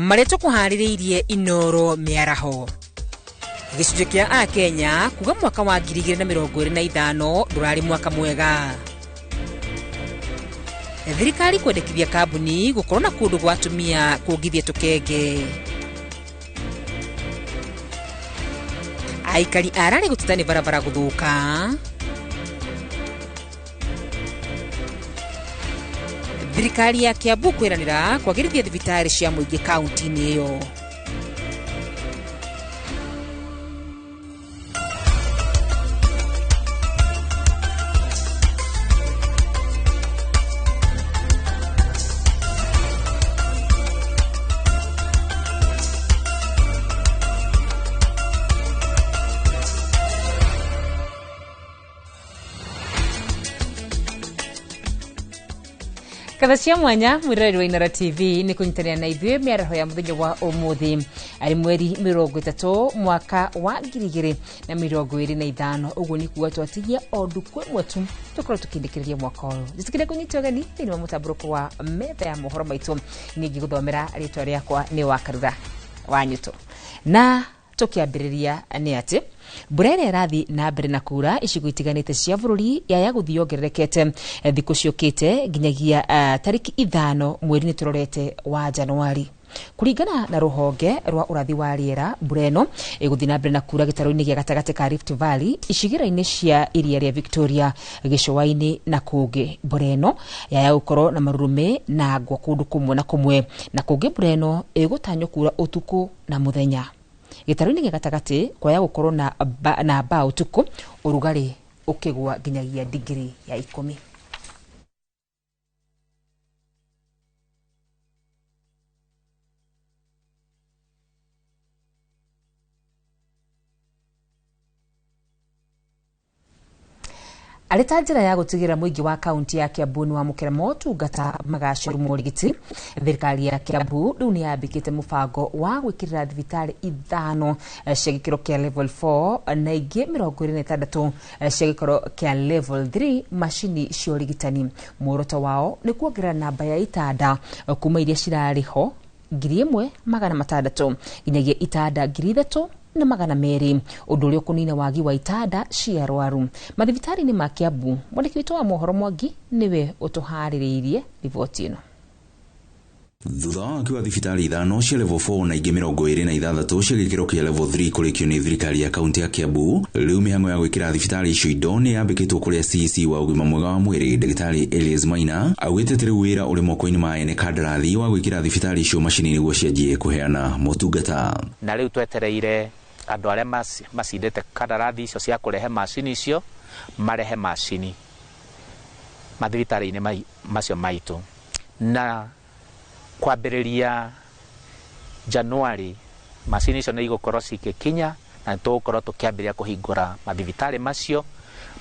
Marĩa tũkũharĩrĩirie Inoro mĩaraho. Gĩcunjĩ kĩa Akenya kuga mwaka wa 2025 ndũrarĩ mwaka mwega. Thirikari kwendekithia kambuni gũkorwo na kũndũ gwa atumia kuongithia tũkenge. Aikari a Rari gũteta nĩ barabara gũthũka. Thirikari ya Kiambu kwĩranĩra kwagĩrithia thibitarĩ cia mũingĩ kaunti-inĩ ĩyo. Katha cia mwanya mwiroreri wa Inoro TV nĩ kũnyitanĩra na ithuĩ mĩaraho ya mũthenya wa ũmũthĩ arĩ mweri 30 mwaka wa 2025. Ũguo nĩ kuga twatigia o ndukũ ĩmwe tu tũkorwo tũkĩndĩkĩrĩria mwaka ũyũ. Njĩtĩkĩre kũnyita ũgeni thĩinĩ wa mũtambũrũko wa metha ya mohoro maitũ. Niĩ ngĩgũthomera rĩtwa rĩakwa nĩ Wakarura wa Nyũtũ. Na tũkĩambĩrĩria nĩ atĩ mbura ĩrĩa ĩrathiĩ na mbere na kura icigo itiganĩte cia bũrũri yaya gũthiĩ yongererekete thikũ ciũkĩte nginyagia tarĩki 5 mweri-inĩ tũrorete wa Januari. Kũringana na rũhonge rwa ũrathi wa rĩera, mbura ĩno ĩgũthiĩ na mbere na kura gĩtarũ-inĩ gĩa gatagatĩ ka Rift Valley, icigĩrĩra-inĩ cia iria rĩa Victoria, gĩcũa-inĩ na kũngĩ. Mbura ĩno yaya gũkorwo na marurumĩ na ngwa kũndũ kũmwe na kũmwe, na kũngĩ mbura ĩno ĩgũtanywo kura ũtukũ na mũthenya. Gĩtarũ-inĩ gĩa gatagatĩ kwaya gũkorwo na mbaa ũtukũ, ũrugarĩ ũkĩgwa nginyagia digiri ya 10. Arĩ ta njĩra ya gũtigĩrĩra mũingĩ wa kaunti ya Kiambu nĩ wamũkĩra motungata magacĩru ma ũrigiti, thirikari ya Kiambu rĩu nĩ yambĩkĩte mũbango wa gwĩkĩrĩra thibitarĩ 5 cia gĩkĩro kĩa level 4 na ingĩ 26 cia gĩkĩro kĩa level 3 macini cia ũrigitani. Muoroto wao nĩ kuongerera namba ya itanda kuma iria cirarĩ ho 1600 nginyagia itanda 3200, ũndũ ũrĩa ũkũnina wagi wa itanda cia arwaru mathibitarĩ-inĩ ma Kiambu. Mwandĩki witũ wa mohoro Mwangi nĩwe ũtũharĩrĩirie riboti ĩno. Thutha wa waki wa thibitarĩ 5 cia level 4 na ingĩ 26 cia gĩkĩro kĩa level 3 kũrĩkio nĩ thirikari ya kaunti ya Kiambu, rĩu mĩhang'o ya gwĩkĩra thibitarĩ icio indo nĩ yambĩkĩtwo kũrĩa CEC wa ũgima mwega wa mwĩrĩ Ndagĩtarĩ Elias Maina augĩte atĩ rĩu wĩra ũrĩ moko-inĩ ma ene kandarathi wa gwĩkĩra thibitarĩ icio macini nĩguo cianjie kũheana motungata. Na rĩu twetereire andũ arĩa macindĩte kandarathi icio cia kũrehe macini icio marehe macini mathibitarĩ-inĩ macio maitũ, na kwambĩrĩria Januari macini icio nĩ igũkorwo cigĩkinya na nĩ tũgũkorwo tũkĩambĩrĩria kũhingũra mathibitarĩ macio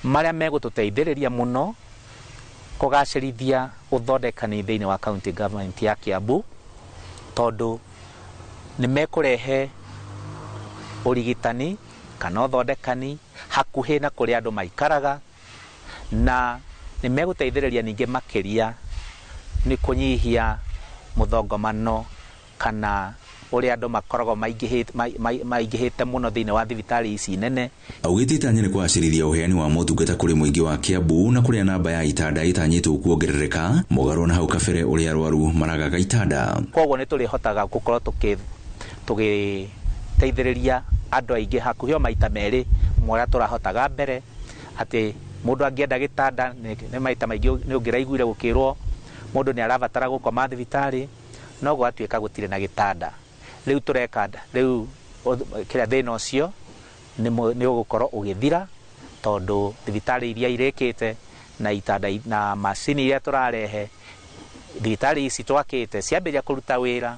marĩa megũtũteithĩrĩria mũno kũgacĩrithia ũthondekani thĩinĩ wa county government ya Kiambu, tondũ nĩ mekũrehe ũrigitani kana ũthondekani hakuhĩ na kũrĩa andũ maikaraga, na nĩ megũteithĩrĩria ningĩ makĩria nĩ kũnyihia mũthongomano kana ũrĩa andũ makoragwo maingĩhĩte mũno thĩinĩ wa thibitarĩ ici nene. Augĩte itanya nĩ kũgacĩrithia ũheani wa motungata kũrĩ mũingĩ wa Kiambu na kũrĩa namba ya itanda ĩtanyĩtwo kuongerereka mũgarũ na hau kabere ũrĩa arwaru maragaga itanda. Koguo nĩ tũrĩhotaga gũkorwo tũgĩteithĩrĩria andũ aingĩ hakuhĩ o maita merĩ ma ũrĩa tũrahotaga mbere, atĩ mũndũ angĩenda gĩtanda nĩ maita maingĩ nĩ ũngĩraiguire gũkĩrwo mũndũ nĩ arabatara gũkoma thibitarĩ, no gwatuĩka gũtirĩ na gĩtanda. Rĩu tũreka rĩu kĩrĩa thĩna ũcio nĩ ũgũkorwo ũgĩthira, tondũ thibitarĩ iria irĩkĩte na itanda na macini iria tũrarehe thibitarĩ ici twakĩte ciambĩrĩria kũruta wĩra,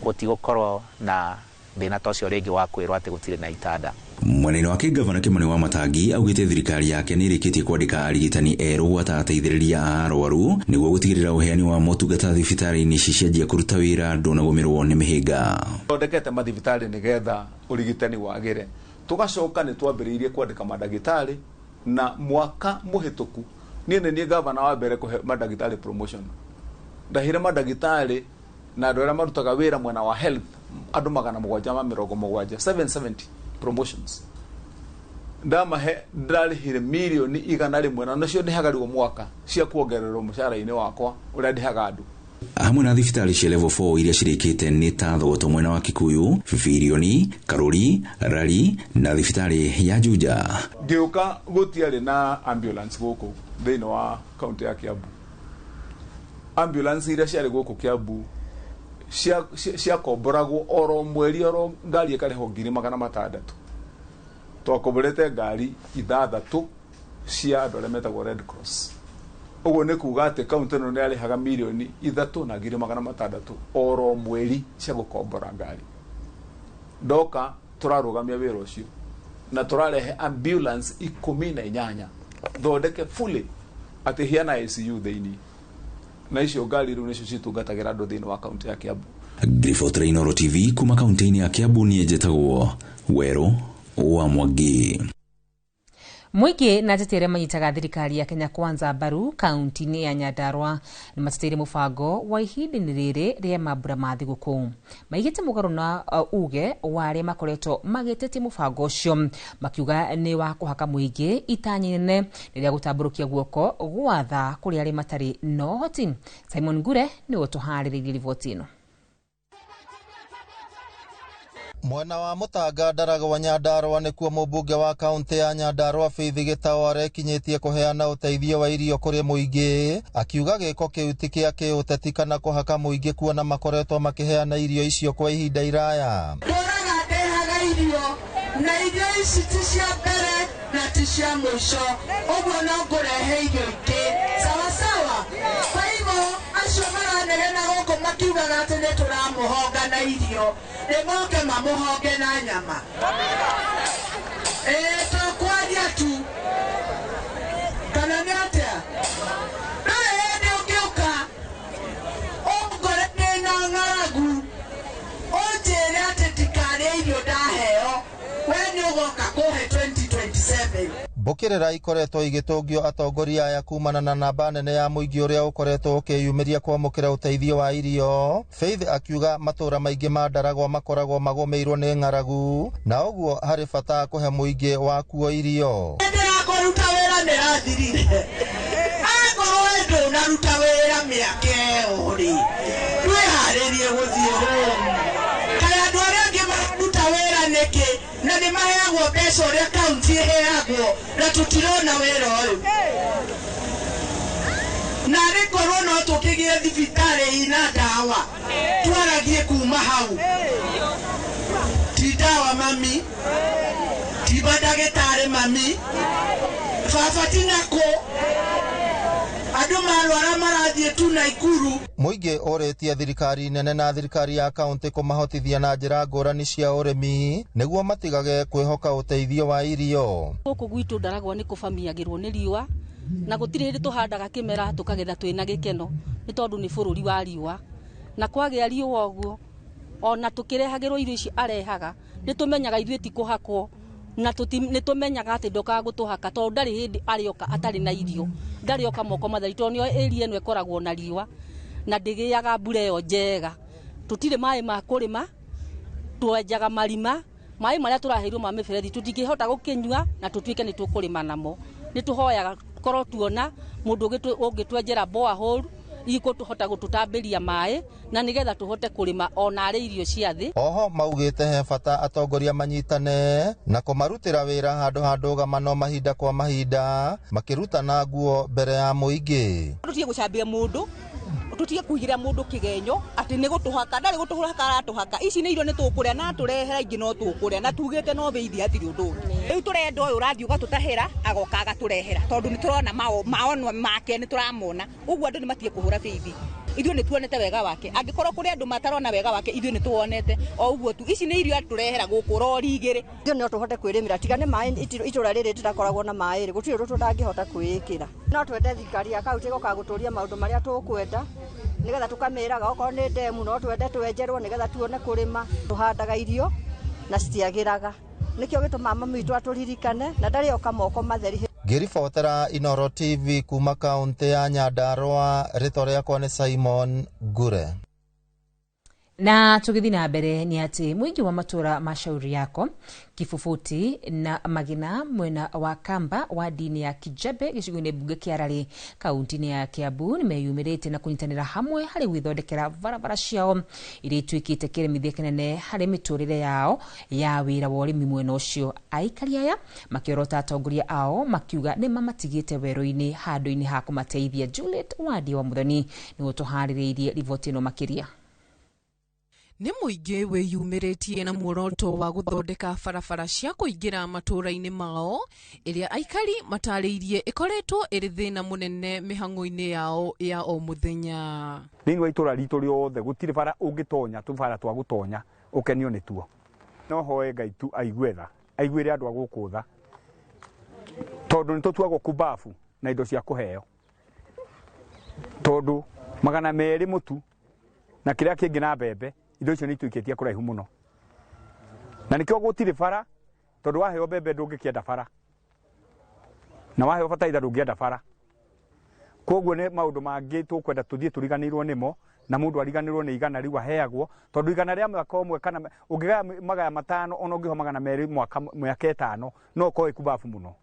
gũtigũkorwo na thĩna ta ũcio rĩngĩ wa kwĩrwo atĩ gũtirĩ na itanda. Mwena-inĩ wake Gavana Kimani wa Matangi augĩte thirikari yake nĩ ĩrĩkĩtie kwandĩka arigitani erũ gwata ateithĩrĩria a arwaru nĩguo gũtigĩrĩra ũheani wa motungata thibitarĩ-inĩ ici cianjia kũruta wĩra ndũnagũmĩrwo nĩ mĩhĩnga. Thondekete mathibitarĩ nĩgetha ũrigitani wagĩre, tũgacoka nĩ twambĩrĩirie kwandĩka mandagĩtarĩ, na mwaka mũhĩtũku niĩ nĩ niĩ gavana wa mbere kũhe mandagĩtarĩ promotion. Ndahire mandagĩtarĩ Na andũ arĩa marutaga wĩra mwena wa health andũ 770, 770 promotions ndamahe. Ndĩrarĩhire mirioni 100 na nacio ndĩhaga rĩu mwaka cia kuongererwo mũcara-inĩ wakwa ũrĩa ndĩhaga andũ. Hamwe na thibitarĩ cia level 4 iria cirĩkĩte nĩ ta Thogoto mwena wa Kikuyu, Birioni, Karuri, Rari na thibitarĩ ya Juja. Ngĩũka gũtiarĩ na ambulance gũkũ thĩinĩ wa kaunti ya Kiambu. Ambulance iria ciarĩ gũkũ Kiambu ciakomboragwo oro mweri, oro ngari ĩkarĩhwo 600,000. Twakomborete ngari ithathatũ cia andũ arĩa metagwo Red Cross. Ũguo nĩ kuga atĩ kaunti ĩno nĩ yarĩhaga 3,600,000 oro mweri cia gũkombora ngari. Ndoka tũrarũgamia wĩra ũcio na tũrarehe ambulance 18 thondeke fully atĩ hiana ICU thĩinĩ, na icio ngari rĩu nĩcio citungatagĩra andũ thĩinĩ wa kaunti ya Kiambu. Ngiribotera Inooro TV kuma kaunti-inĩ ya Kiambu, niĩ njĩtagwo Werũ wa Mwangi. Mũingĩ na ateti arĩa manyitaga thirikari ya Kenya Kwanza mbaru kaunti-inĩ ya Nyandarua nĩ mateteire mũbango wa ihinda-inĩ rĩrĩ rĩa mambura ma thigũkũ. Maigĩte mũgarũ na uge wa arĩa makoretwo magĩtetia mũbango ũcio, makiuga nĩ wa kũhaka mũingĩ itanya inene rĩrĩa gũtambũrũkia guoko gwatha kũrĩ arĩa matarĩ na ũhoti. Simon Ngure nĩwe ũtũharĩrĩirie riboti ĩno. Mwena wa Mũtanga Ndaragwa Nyandarua nĩkuo mũmbunge wa kaunti ya Nyandarua Faith Gĩtao arekinyĩtie kũheana ũteithio wa irio kũrĩ mũingĩ, akiuga gĩko kĩu ti kĩa kĩũteti kana kũhaka mũingĩ, kuona makoretwo makĩheana irio icio kwa ihinda iraya. Ndũraga ndehaga irio, na irio ici ti cia mbere na ti cia mũico, ũguo no ngũrehe irio ingĩ sawa sawa. Kwa hivyo acio maranegena gũkũ makiugaga atĩ nĩ tũramũhonga na irio, nĩ moke mamũhonge na nyama. Ĩĩ, tũkwaria tu kana nĩ atĩa? Ndũrĩ hĩndĩ ũngĩũka ũngore ndĩna ng'aragu ũnjĩre atĩ ndikarĩe irio ndaheo, we nĩ ũgoka kũhe 2027. Mbũkĩrĩra ikoretwo igĩtũngio atongoria aya kumana na namba nene ya mũingĩ ũrĩa ũkoretwo ũkĩyumĩria kwamũkĩra ũteithio wa irio. Faith akiuga matũra maingĩ ma Ndaragwa makoragwo magũmĩirwo nĩ ng'aragu, na ũguo harĩ bata kũhe mũingĩ wakuo irio. Hĩndĩ ya kũruta wĩra nĩ rathirire. Angorwo we ndũnaruta wĩra mĩaka ĩyo rĩ, twĩharĩrie gũthiĩ home. Kaĩ andũ arĩa angĩ mararuta wĩra nĩkĩ na nĩ maheagwo mbeca ũrĩa kaunti ĩheagwo, na tũtirona wĩra ũyũ? Na rĩkorwo no tũkĩgĩe thibitarĩ ina ndawa, twaragie kuma hau. Ti ndawa mami, ti mandagĩtarĩ mami, baba tinakũ, andũ marwara marathiĩ tu Naikuru. Mũingĩ ũrĩtie thirikari nene na thirikari ya kaunti kũmahotithia na njĩra ngũrani cia ũrĩmi nĩguo matigage kwĩhoka ũteithio wa irio. Gũkũ gwitũ Ndaragwa nĩ kũbamiagĩrwo nĩ riũa, na gũtirĩ hĩndĩ tũhandaga kĩmera tũkagetha twĩna gĩkeno, nĩ tondũ nĩ bũrũri wa riũa. Na kwagĩa riũa ũguo, ona tũkĩrehagĩrwo irio ici arehaga, nĩ tũmenyaga ithuĩ ti kũhakwo, na nĩ tũmenyaga atĩ ndokaga gũtũhaka, tondũ ndarĩ hĩndĩ arĩoka atarĩ na irio, ndarĩoka moko matheri, tondũ nĩyo area ĩno ĩkoragwo na riũa na ndĩgĩaga mbura ĩyo njega. Tũtirĩ maĩ ma kũrĩma, twenjaga marima, maĩ marĩa tũraheirwo ma mĩberethi tũtingĩhota gũkĩnyua na tũtuĩke nĩ tũkũrĩma namo. Nĩ tũhoyaga korwo tuona mũndũ ũngĩtwenjera borehole ikũhota gũtũtambĩria maĩ na nĩgetha tũhote kũrĩma ona arĩ irio cia thĩ. Oho maugĩte he bata atongoria manyitane na kũmarutĩra wĩra handũ ha ndũgamano mahinda kwa mahinda makĩrutana nguo mbere ya mũingĩ. Tũtige gũcambia mũndũ, tũtige kũigĩra mũndũ kĩgenyo atĩ nĩ gũtũhaka, ndarĩ gũtũhaka aratũhaka. Ici nĩ irio nĩ tũkũrĩa na tũrehera ingĩ no tũkũrĩa, na tugĩte no beithi hatirĩ ũndũ ũngĩ. Rĩu tũrenda ũyũ ũrathiĩ ũgatũtahĩra agoka agatũrehera, tondũ nĩ tũrona maono make, nĩ tũramona. Ũguo andũ nĩ matige kũhũra beithi. Ithuĩ nĩ tuonete wega wake, angĩkorwo kũrĩ andũ matarona wega wake, ithuĩ nĩ tuwonete o ũguo tu. Ici nĩ irio atũrehera gũkũ rori igĩrĩ. Ithuĩ no tũhote kwĩrĩmĩra, tiga nĩ maĩ, itũra rĩrĩ rĩtirakoragwo na maĩ rĩ, gũtirĩ ũndũ tũtangĩhota kwĩĩkĩra. No twende thirikari ya kaunti ĩgoka gũtũria maũndũ marĩa tũkwenda, nĩgetha tũkamĩraga okorwo nĩ ndemu no twende twenjerwo nĩgetha tuone kũrĩma. Tũhandaga irio na citiagĩraga, nĩkĩo gĩtũmaga mami witũ atũririkane na ndarĩ oka moko matheri. Ngĩribotera Inooro TV kuma kaunti ya Nyandarua, rĩtwa rĩakwa nĩ Simon Ngure. Na tũgĩthiĩ na mbere nĩ atĩ mũingĩ wa matũra ma Shauri Yako, Kibubuti na Magina mwena wa Kamba wa ndini ya Kijembe gĩcigo-inĩ mbunge kĩa Rari kaunti-inĩ ya Kiambu nĩmeyumĩrĩtie na kũnyitanĩra hamwe harĩ gwĩthondekera barabara ciao iria ituĩkĩte kĩremithia kĩnene harĩ mĩtũrĩre yao ya wĩra wa ũrĩmi mwena ũcio. Aikari aya makĩorota atongoria ao makiuga nĩ mamatigĩte werũ-inĩ handũ-inĩ ha kũmateithia. Juliet Wadi wa Muthoni nĩwe ũtũharĩrĩirie riboti ĩno makĩria. Nĩ mũingĩ wĩyumĩrĩtie na muoroto wa gũthondeka barabara cia kũingĩra matũũra-inĩ mao ĩrĩa aikari matarĩirie ĩkoretwo ĩrĩ thĩna mũnene mĩhang'o-inĩ yao ya o mũthenya. Thĩinĩ wa itũra ritũ rĩothe gũtirĩ bara ũngĩtonya tũbara twa gũtonya ũkenio nĩ tuo. No hoe Ngai tu aigue tha, aiguĩre andũ a gũkũ tha, tondũ nĩ tũtuagwo kumbabu na indo cia kũheo, tondũ 200 mũtu na kĩrĩa kĩngĩ na mbembe indo icio nĩ ituĩkĩtie kũraihu mũno, na nĩkĩo gũtirĩ bara, tondũ waheo mbembe ndũngĩkĩenda bara na waheo bataraitha ndũngĩenda bara. Koguo nĩ maũndũ mangĩ tũkwenda tũthiĩ tũriganĩirwo nĩmo, na mũndũ ariganĩrwo nĩ igana rĩu aheagwo, tondũ igana rĩa mwaka ũmwe kana ũngĩgaya magaya 5 ona ũngĩho 200 mwaka mĩaka 5 no ũkorwo ĩkumbabu mũno.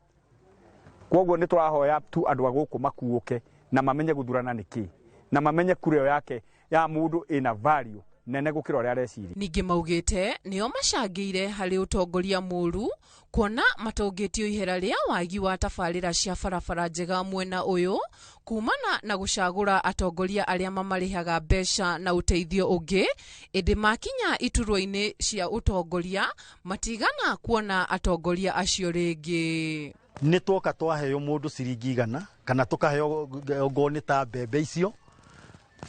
Koguo nĩ tũrahoya tu andũ a gũkũ makuũke na mamenye gũthurana nĩkĩ, na mamenye kura ĩyo yake ya mũndũ ĩna value nene gũkĩra ũrĩa areciria. Ningĩ maugĩte nĩo macangĩire harĩ ũtongoria mũru kuona matongĩtio ihera rĩa wagi wa tabarĩra cia barabara njega mwena ũyũ kumana na gũcagũra atongoria arĩa mamarĩhaga mbeca na ũteithio ũngĩ, ĩndĩ makinya iturwa-inĩ cia ũtongoria matigana kuona atongoria acio rĩngĩ. Nĩ twoka twaheo mũndũ ciringi 100 kana tũkaheo ngo nĩ ta mbembe icio,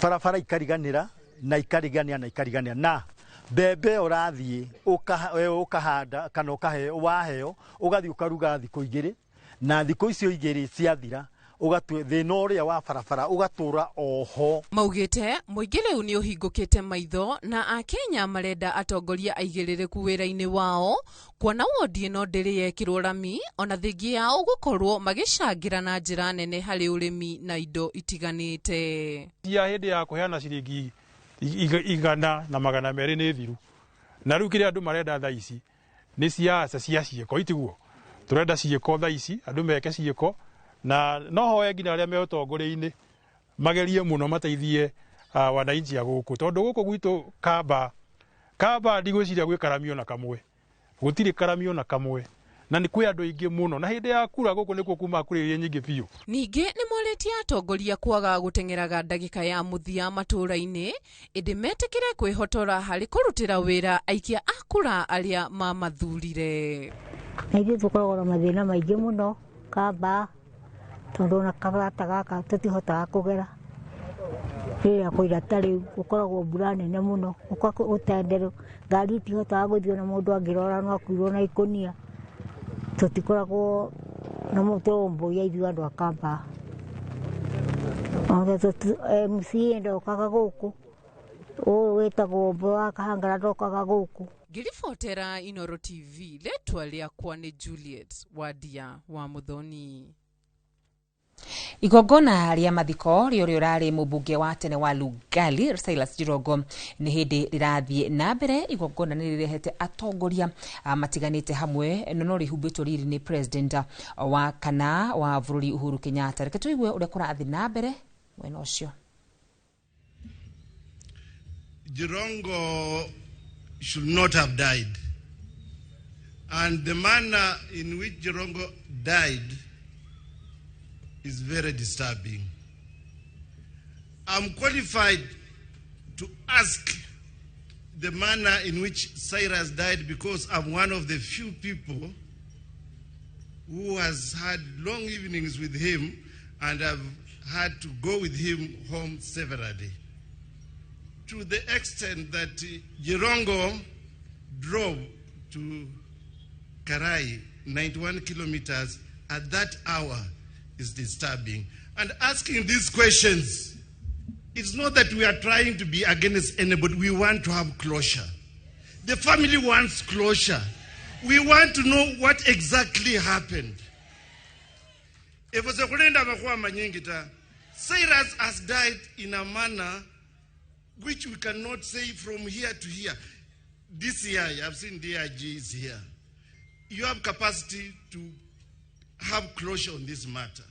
barabara ikariganĩra na ikariganĩra na ikariganĩra, na mbembe ũrathiĩ ũkahanda kana ũkaheo waheo ũgathiĩ ũkaruga thikũ 2, na thikũ icio 2 ciathira ũgatue thĩna ũrĩa wa barabara ũgatũra oho. Maugĩte mũingĩ rĩu nĩ ũhingũkĩte maitho na akenya marenda atongoria aigĩrĩrĩku wĩra-inĩ wao kuona wondi ĩno ndĩrĩ yekĩrwo rami ona thingi yao gũkorwo magĩcangĩra na njĩra nene harĩ ũrĩmi na indo itiganĩte. Cia hĩndĩ ya kũheana ciringi 100 na 200 nĩ thiru, na rĩu kĩrĩa andũ marenda thaa ici nĩ siasa cia ciĩko, itiguo tũrenda ciĩko thaa ici, andũ meke ciĩko, na no hoe nginya arĩa me ũtongoria-inĩ magerie mũno mateithie wananchi a gũkũ, tondũ gũkũ gwitũ Kamba ndigwĩciria gwĩ karamio na kamwe, gũtirĩ karamio na kamwe, na nĩ kwĩ andũ aingĩ mũno, na hĩndĩ ya kura gũkũ nĩkuo kuma kura iria nyingĩ biũ. Ningĩ nĩ morĩtie atongoria kwaga gũteng'eraga ndagĩka ya mũthia matũũra-inĩ, ĩndĩ metĩkĩre kwĩhotora harĩ kũrutĩra wĩra aikia a kura arĩa mamathurire. Na ithuĩ tũkoragwo na mathĩna maingĩ mũno Kamba, tondũ ona kabata gaka tũtihotaga kũgera rĩrĩa kũira ta rĩu gũkoragwo mbura nene mũno, gũtenderũ ngari itihotaga gũthiĩ, ona mũndũ angĩrora no akuirwo na ikũnia. Tũtikoragwo na mũtũrũmbũiya ithuĩ andũ a Kamba. MCA ndokaga gũkũ, ũyũ wĩtagwo Mboya Kahangara ndokaga gũkũ. Ngĩribotera Inoro TV, rĩtwa rĩakwa nĩ Juliet Wadia wa Muthoni. Igongona rĩa mathiko rĩa ũrĩa ũrarĩ mũmbunge wa tene wa Lugari Silas Jirongo nĩ hĩndĩ rĩrathiĩ na mbere. Igongona nĩ rĩrehete atongoria matiganĩte hamwe no rĩhumbĩtwo riri nĩ president wa kana wa bũrũri Uhuru Kenyatta. Reke tũigue ũrĩa kũrathiĩ na mbere mwena ũcio. Jirongo should not have died, and the manner in which Jirongo died is very disturbing. I'm qualified to ask the manner in which Cyrus died because I'm one of the few people who has had long evenings with him and I've had to go with him home severally. To the extent that Jirongo drove to Karai, 91 kilometers, at that hour is disturbing. And asking these questions, it's not that we are trying to be against anybody. We want to have closure. The family wants closure. We want to know what exactly happened. Cyrus has died in a manner which we cannot say from here to here. DCI, I've seen DIG is here. You have capacity to have closure on this matter.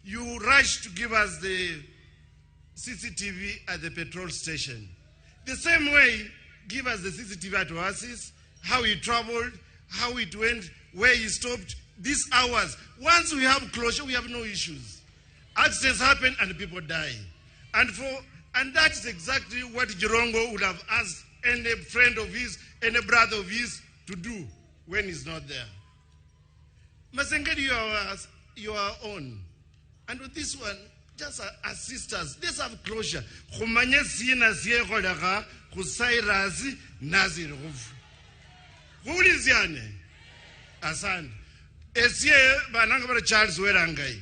You rush to give us the CCTV at the petrol station. The same way, give us the CCTV at Oasis, how he traveled, how it went, where he stopped, these hours. Once we have closure, we have no issues. Accidents happen and people die. And that is exactly what Jirongo would have asked any friend of his, any brother of his to do when he's not there. Masengeli, you are on. And with this one, just assist us. Let's have closure. Khumanye sina siye kholega khu Cyrus Nazir Ruf. Khuliziane. Asante. Esie bananga bara Charles Werangai.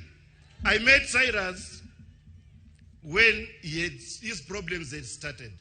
I met Cyrus when his problems had started.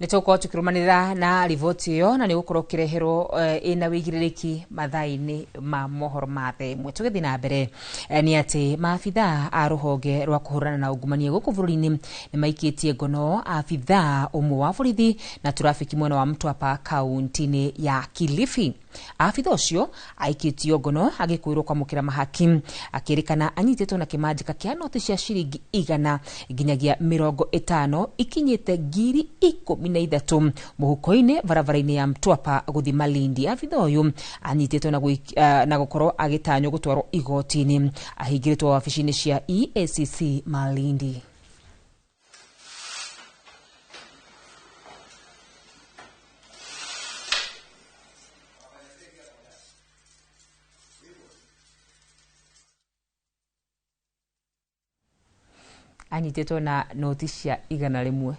Nä tåkorwo tå kä rå manä rä na riboti ä yo na nä gå korwo kä reherwo ä na wä igä rä rä mathaa-inä ma mohoro ma thaa ĩmwe. Tå gä thiä na mbere nä atä maabithaa a rå honge rwa kå hå rana na ungumania gå kå bå rå ri-inä nä maikä tie ngono abithaa ũmwe wa borithi na tũrafiki mwena wa Mtwapa kaunti-inĩ ya Kilifi. Abitha ũcio aikĩtio ngono agĩkwĩrwo kwamũkĩra mahaki akĩrĩkana anyitĩtwo na kĩmanjĩka kĩa noti cia ciringi 100 nginyagia 50 ikinyĩte 13,000 mũhuko-inĩ barabara-inĩ ya Mtwapa gũthiĩ Malindi. Abitha ũyũ anyitĩtwo na gũkorwo agĩtanywo gũtwarwo igoti-inĩ ahingĩrĩtwo wabici-inĩ cia EACC Malindi. Anyitĩtwo na noti cia 100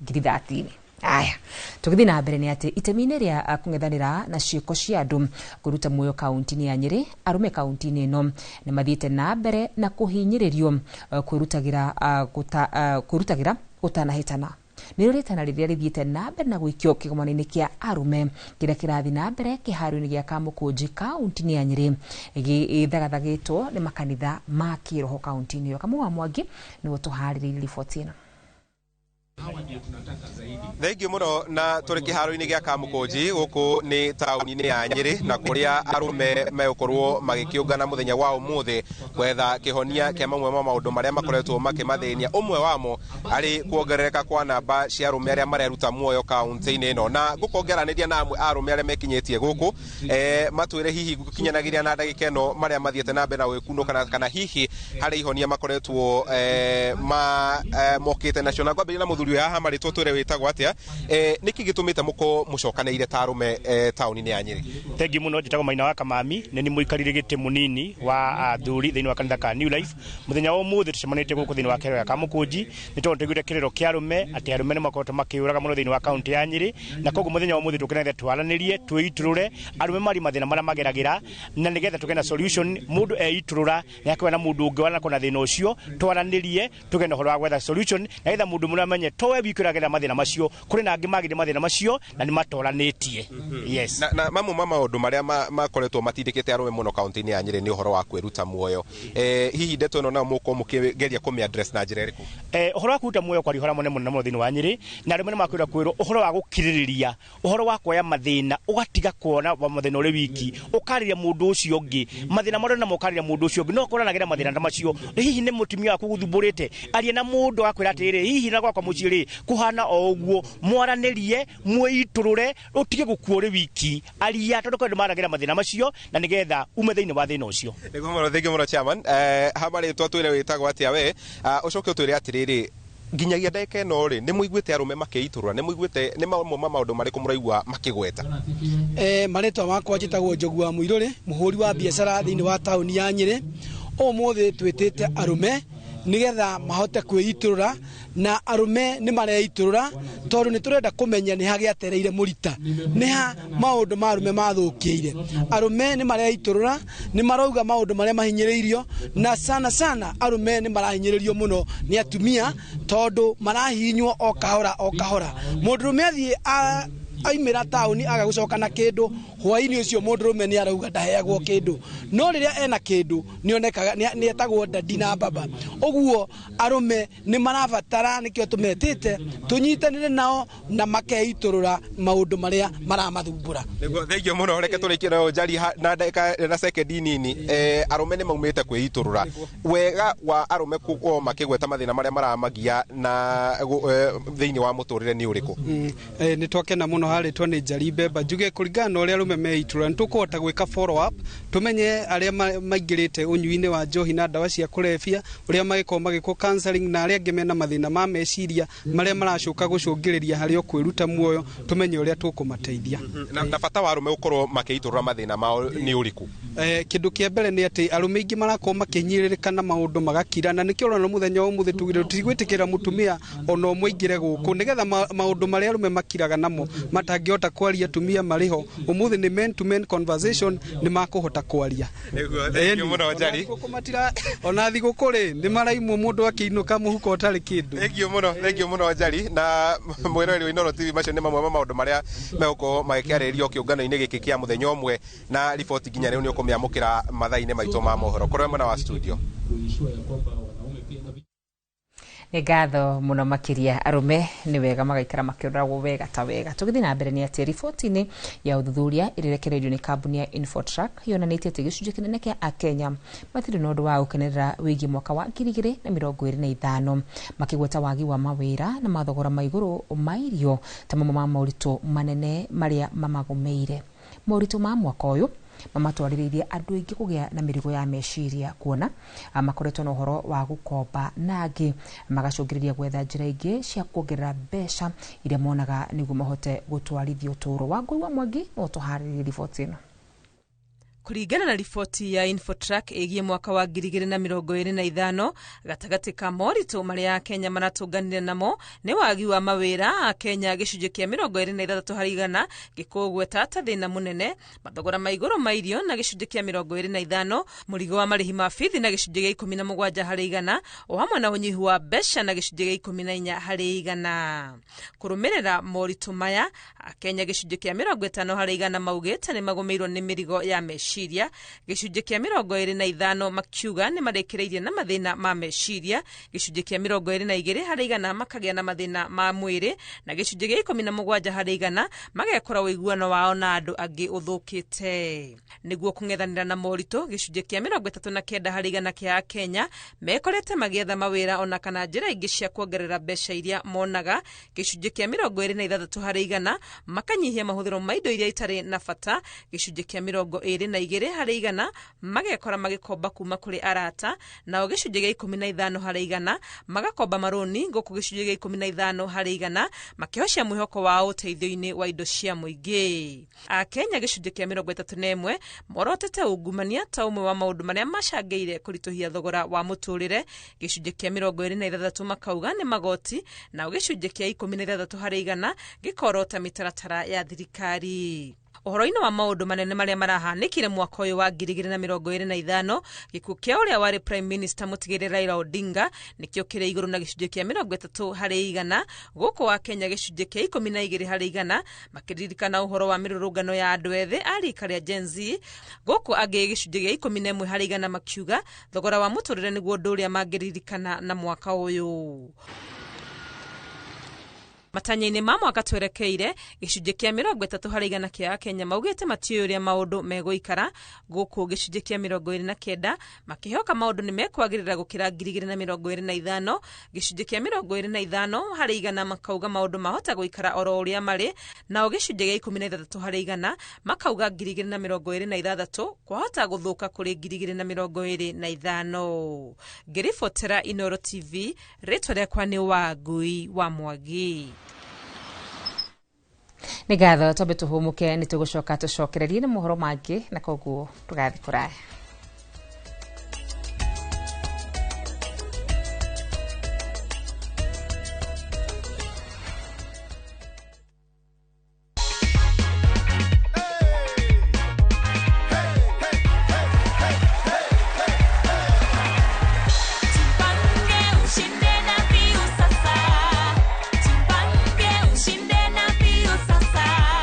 ngiri 30. Aya, tũgĩthiĩ na mbere nĩ atĩ itemi-inĩ rĩa kũng'ethanĩra na ciĩko cia andũ kũruta muoyo kaunti-inĩ ya Nyĩrĩ, arũme kaunti-inĩ ĩno nĩ mathiĩte na mbere na kũhinyĩrĩrio kwĩrutagĩra gũtanahĩtana. Nĩrĩo rĩtana rĩrĩa rĩthiĩte na mbere na gũikio kĩgomano-inĩ kĩa arũme kĩrĩa kĩrathiĩ na mbere kĩharo-inĩ gĩa Kamũkũnji kaunti-inĩ ya Nyĩrĩ gĩthagathagĩtwo nĩ makanitha ma kĩroho kaunti-inĩ ĩyo. Kamau wa Mwangi nĩwe tũharĩrĩirie riboti ĩno. Thengiũ mũno na tũrĩ kĩharo-inĩ gĩa Kamũkũnji gũkũ nĩ taũni-inĩ ya Nyĩrĩ na kũrĩa arũme megũkorwo magĩkĩũngana mũthenya wa ũmũthĩ gwetha kĩhonia kĩa mamwe ma maũndũ marĩa makoretwo makĩmathĩnia, ũmwe wamo arĩ kuongerereka kwa namba cia arũme arĩa mareruta muoyo kaunti-inĩ ĩno. Na ngũkongeranĩria na amwe a arũme arĩa mekinyĩtie gũkũ matwĩre hihi gũkinyanagĩria na ndagĩka ĩno marĩa mathiĩte na mbere na gwĩkunũka kana hihi harĩ ihonia makoretwo mokĩte nacio. Na ngwambĩrĩria na mũthuri ũyũ haha marĩtwo twĩre wĩtagwo atĩa, nĩkĩ gĩtũmĩte mũkorwo mũcokanĩire ta arũme taũni-inĩ ya Nyĩrĩ? Thengiũ mũno, njĩtagwo Maina wa Kamami, nĩ niĩ mũikarĩri gĩtĩ mũnini wa athuri thĩinĩ wa kanitha ka New Life. Mũthenya wa ũmũthĩ tũcemanĩtie gũkũ thĩinĩ wa kĩharo gĩa Kamũkũnji nĩ tondũ tũiguĩte kĩrĩro kĩa arũme atĩ arũme nĩ makoretwo makĩũraga mũno thĩinĩ wa kaunti ya Nyĩrĩ, na koguo mũthenya wa ũmũthĩ tũkĩte nĩgetha twaranĩrie, twĩitũrũre arũme mari mathĩna marĩa mageragĩra na nĩgetha tũgĩe na solution. Mũndũ eitũrũra nĩ akĩgĩa na mũndũ ũngĩ wanakorwo na thĩna ũcio, twaranĩrie tũgĩe na ũhoro wa gwetha solution na nĩgetha mũndũ mũrĩa amenye towe wiki ũragera mathĩna macio, kũrĩ na angĩ magĩrĩ mathĩna macio na nĩ matoranĩtie. Yes. Na mamwe ma maũndũ marĩa makoretwo matindĩkĩte arũme mũno kaunti-inĩ ya Nyĩrĩ nĩ ũhoro wa kwĩruta muoyo. Hihi ndeto ĩno nayo mũkorwo mũkĩgeria kũmĩ address na njĩra ĩrĩkũ? Ũhoro wa kwĩruta muoyo kwaria ũhoro mũnene mũno mũno thĩinĩ wa Nyĩrĩ, na arũme nĩ makwĩra kwĩrwo ũhoro wa gũkirĩrĩria, ũhoro wa kuoya mathĩna, ũgatiga kuona mathĩna ũrĩ wiki, ũkarĩria mũndũ ũcio ũngĩ mathĩna marĩa namo, ũkarĩria mũndũ ũcio ũngĩ no ũkorwo aragera mathĩna ta macio. Hihi nĩ mũtumia waku gũthumbũrĩte, aria na mũndũ akwĩra atĩrĩrĩ, hihi na gwakwa mũciĩ rĩ kũhana o ũguo, mwaranĩrie, mwĩitũrũre, ũtige gũkua ũrĩ wiki, aria tondũ kwĩ andũ maragera mathĩna macio na nĩgetha ume thĩinĩ wa thĩna ũcio. Nĩguo mũno, thengiũ mũno chairman. Hama rĩtwa twĩre wĩtagwo atĩa we, ũcoke ũtwĩre atĩrĩrĩ, nginyagia ndagĩka ĩno rĩ nĩ mũiguĩte arũme makĩitũrũra, nĩ mũiguĩte nĩ mamwe ma maũndũ marĩkũ mũraigua makĩgweta? Marĩtwa makwa njĩtagwo Njogu wa Mũirũrĩ, mũhũri wa biacara thĩinĩ wa taũni ya Nyĩrĩ. Ũmũthĩ twĩtĩte arũme nĩgetha mahote kwĩitũrũra, na arũme nĩ mareitũrũra tondũ nĩ tũrenda kũmenya nĩ ha gĩatereire mũrita, nĩ ha maũndũ ma arũme mathũkĩire. Arũme nĩ mareitũrũra, nĩ marauga maũndũ marĩa mahinyĩrĩirio, na sana sana arũme nĩ marahinyĩrĩrio mũno nĩ atumia tondũ marahihinywo o kahora o kahora. Mũndũrũme athiĩ Aimĩra taũni aga gũcoka na kĩndũ, hwainĩ ũcio mũndũrũme nĩ arauga ndaheagwo kĩndũ, no rĩrĩa ena kĩndũ nĩonekaga nĩ etagwo dadi na baba. Ũguo arũme nĩ marabatara, nĩkĩo tũmetĩte tũnyitanĩre nao na makeitũrũra maũndũ marĩa maramathumbũra. Nĩguo, thengiũ mũno. Reke tũrĩkie nayo Njari na ndagĩka na sekendi nini. Arũme nĩ maumĩte kwĩitũrũra. Wega wa arũme gũkorwo makĩgweta mathĩna marĩa maramagia na thĩinĩ wa mũtũrĩre nĩ ũrĩkũ? Nĩ twakena mũno harĩtwo nĩ Njari Mbemba. Njuge kũringana na ũrĩa arũme meitũrũra, nĩ tũkũhota gwĩka follow up, tũmenye arĩa maingĩrĩte ũnyui-inĩ wa njohi na ndawa cia kũrebia, ũrĩa magĩkorwo magĩkwo counseling, na arĩa angĩ mena mathĩna ma meciria marĩa maracoka gũcũngĩrĩria harĩ o kwĩruta muoyo, tũmenye ũrĩa tũkũmateithia. Na bata wa arũme gũkorwo makĩitũrũra mathĩna mao nĩ ũrĩkũ? Kĩndũ kĩa mbere nĩ atĩ arũme aingĩ marakorwo makĩhinyĩrĩrĩka na maũndũ magakira, na nĩkĩo ũrona mũthenya wa ũmũthĩ tugire tũtigwĩtĩkĩra mũtumia ona ũmwe aingĩre gũkũ, nĩgetha maũndũ marĩa arũme makiraga namo matangĩhota kwaria atumia marĩ ho, ũmũthĩ nĩ men to men conversation, nĩ makũhota kwaria. Nĩguo, thengiũ mũno Njari. Ona thigũkũ rĩ, nĩ maraimwo mũndũ akĩinũka mũhuko ũtarĩ kĩndũ. Thengiũ mũno, thengiũ mũno Njari. Na mwĩroreri wa Inooro TV, macio nĩ mamwe ma maũndũ marĩa megũkorwo magĩkĩarĩrĩrio kĩũngano-inĩ gĩkĩ kĩa mũthenya ũmwe, na riboti nginya rĩu nĩ ũkũmĩamũkĩra mathaa-inĩ maitũ ma mohoro. Kũrĩ mwena wa studio. Nĩ ngatho mũno makĩria. Arũme nĩ wega magaikara makĩroragwo wega ta wega. Tũgĩthiĩ na mbere nĩ atĩ riboti-inĩ ya ũthuthuria ĩrĩrekereirio nĩ kambuni ya Infotrack yonanĩtie atĩ gĩcunjĩ kĩnene kĩa Akenya matirĩ na ũndũ wa gũkenerera wĩgiĩ mwaka wa 2025, makĩgweta wagi wa mawĩra na mathogora ma igũrũ ma irio ta mamwe ma moritũ manene marĩa mamagũmĩire. Moritũ ma mwaka ũyũ mamatwarĩrĩirie andũ aingĩ kũgĩa na mĩrigo ya meciria, kuona makoretwo na ũhoro wa gũkomba na angĩ magacũngĩrĩria gwetha njĩra ingĩ cia kuongerera mbeca iria monaga nĩguo mahote gũtwarithia ũtũũro. Wangũi wa Mwangi no tũharĩrie riboti ĩno. Kũringana na riboti ya Infotrack ĩgiĩ mwaka wa 2025, gatagatĩ ka moritũ marĩa Akenya maratũnganire namo nĩ wagi wa mawĩra. Akenya gĩcunjĩ kĩa 26% gĩkũgweta ta thĩna mũnene, mathogora ma igũrũ ma irio na gĩcunjĩ kĩa 25, mũrigo wa marĩhi ma bithi na gĩcunjĩ gĩa 17%, o hamwe na ũnyihu wa mbeca na gĩcunjĩ gĩa 14%. Kũrũmĩrĩra moritũ maya, Akenya gĩcunjĩ kĩa 50% maugĩte nĩ magũmĩirwo nĩ mĩrigo ya meciria, gĩcunjĩ kĩa 25 makiuga nĩ marĩkĩrĩirie na mathĩna ma meciria, gĩcunjĩ kĩa 22% makagĩa na mathĩna ma mwĩrĩ, na gĩcunjĩ gĩa 17% magekora ũiguano wao na andũ angĩ ũthũkĩte. Nĩguo kũng'ethanĩra na moritũ, gĩcunjĩ kĩa 39% kĩa Akenya mekorete magĩetha mawĩra ona kana njĩra ingĩ cia kuongerera mbeca iria monaga, gĩcunjĩ kĩa 26% makanyihia mahũthĩro ma indo iria itarĩ na bata, gĩcunjĩ kĩa 22% magekora magĩkomba kuma kũrĩ arata, nao gĩcunjĩ gĩa 15% magakomba marũni, gũkũ gĩcunjĩ gĩa 15% makĩhocia mwĩhoko wao ũteithio-inĩ wa indo cia mũingĩ. Akenya gĩcunjĩ kĩa 31 morotete ungumania ta ũmwe wa maũndũ marĩa macangĩire kũritũhia thogora wa mũtũrĩre, gĩcunjĩ kĩa 26 makauga nĩ magoti, nao gĩcunjĩ kĩa 16% gĩkorota mĩtaratara ya thirikari. Ũhoro-inĩ wa maũndũ manene marĩa marahanĩkire mwaka ũyũ wa 2025, gĩkuũ kĩa ũrĩa warĩ Prime Minister mũtigĩrĩre Raila Odinga nĩkĩo kĩrĩ igũrũ na gĩcunjĩ kĩa 30%, gũkũ wa Kenya gĩcunjĩ kĩa 12% makĩririkana ũhoro wa mĩrũrũngano ya andũ ethĩ a rika rĩa Gen Z, gũkũ angĩ gĩcunjĩ gĩa 11% makiuga thogora wa mũtũrĩre nĩguo ũndũ ũrĩa mangĩririkana na mwaka ũyũ. Matanya-inĩ ma mwaka twerekeire, gĩcunjĩ kĩa 30% kĩa Akenya maugĩte matiũĩ ũrĩa maũndũ megũikara, gũkũ gĩcunjĩ kĩa 29 makĩhoka maũndũ nĩ mekwagĩrĩra gũkĩra 2025, gĩcunjĩ kĩa 25% makauga maũndũ mahota gũikara oro ũrĩa marĩ, nao gĩcunjĩ gĩa 16% makauga 2026 kwahota gũthũka kũrĩ 2025. Ngĩribotera Inooro TV, rĩtwa rĩakwa nĩ Wangui wa Mwangi. Nĩ ngatho, twambe tũhũmũke, nĩ tũgũcoka tũcokererie na mohoro mangĩ, na koguo tũgathiĩ kũraya. Jipange ushinde na piu sasa.